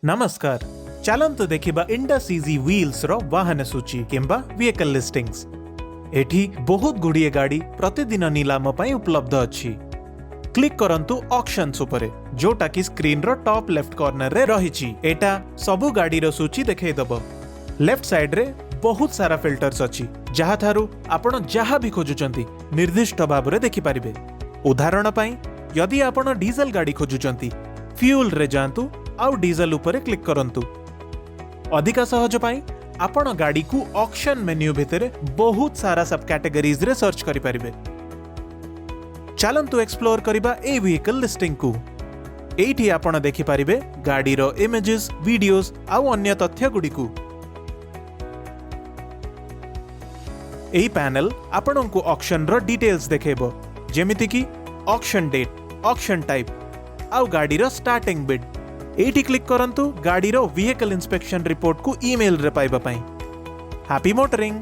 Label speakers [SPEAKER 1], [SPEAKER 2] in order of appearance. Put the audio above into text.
[SPEAKER 1] ନମସ୍କାର, ଚାଲନ୍ତୁ ଦେଖିବା ଇଣ୍ଡସ୍ ଇଜି ହ୍ୱିଲ୍ସର ବାହନ ସୂଚୀ କିମ୍ବା ଭେହିକଲ ଲିଷ୍ଟିଂସ୍। ଏଠି ବହୁତ ଗୁଡ଼ିଏ ଗାଡ଼ି ପ୍ରତିଦିନ ନିଲାମ ପାଇଁ ଉପଲବ୍ଧ ଅଛି। କ୍ଲିକ୍ କରନ୍ତୁ ଅକ୍ସନ୍ସ ଉପରେ, ଯୋଉଟାକି ସ୍କ୍ରିନ୍ର ଟପ୍ ଲେଫ୍ଟ କର୍ଣ୍ଣରରେ ରହିଛି। ଏଟା ସବୁ ଗାଡ଼ିର ସୂଚୀ ଦେଖେଇଦବ। ଲେଫ୍ଟ ସାଇଡ୍ରେ ବହୁତ ସାରା ଫିଲ୍ଟର୍ସ ଅଛି, ଯାହାଠାରୁ ଆପଣ ଯାହା ବି ଖୋଜୁଛନ୍ତି ନିର୍ଦ୍ଦିଷ୍ଟ ଭାବରେ ଦେଖିପାରିବେ। ଉଦାହରଣ ପାଇଁ, ଯଦି ଆପଣ ଡିଜେଲ ଗାଡ଼ି ଖୋଜୁଛନ୍ତି, ଫ୍ୟୁଲ୍ରେ ଯାଆନ୍ତୁ ଆଉ ଡିଜେଲ ଉପରେ କ୍ଲିକ୍ କରନ୍ତୁ। ଅଧିକା ସହଜ ପାଇଁ ଆପଣ ଗାଡ଼ିକୁ ଅକ୍ସନ୍ ମେନ୍ୟୁ ଭିତରେ ବହୁତ ସାରା ସବ୍ କ୍ୟାଟେଗୋରିଜରେ ସର୍ଚ୍ଚ କରିପାରିବେ। ଚାଲନ୍ତୁ ଏକ୍ସପ୍ଲୋର କରିବା ଏଇ ଭେହିକଲ ଲିଷ୍ଟିଂକୁ। ଏଇଠି ଆପଣ ଦେଖିପାରିବେ ଗାଡ଼ିର ଇମେଜେସ୍, ଭିଡିଓସ୍ ଆଉ ଅନ୍ୟ ତଥ୍ୟ ଗୁଡ଼ିକୁ। ଏହି ପ୍ୟାନେଲ ଆପଣଙ୍କୁ ଅକ୍ସନର ଡିଟେଲ୍ସ ଦେଖେଇବ, ଯେମିତିକି ଅକ୍ସନ୍ ଡେଟ୍, ଅକ୍ସନ୍ ଟାଇପ୍ ଆଉ ଗାଡ଼ିର ଷ୍ଟାର୍ଟିଂ ବିଡ୍। ଏଇଠି କ୍ଲିକ୍ କରନ୍ତୁ ଗାଡ଼ିର ଭେହିକଲ ଇନ୍ସପେକ୍ସନ ରିପୋର୍ଟକୁ ଇମେଲରେ ପାଇବା ପାଇଁ। Happy motoring!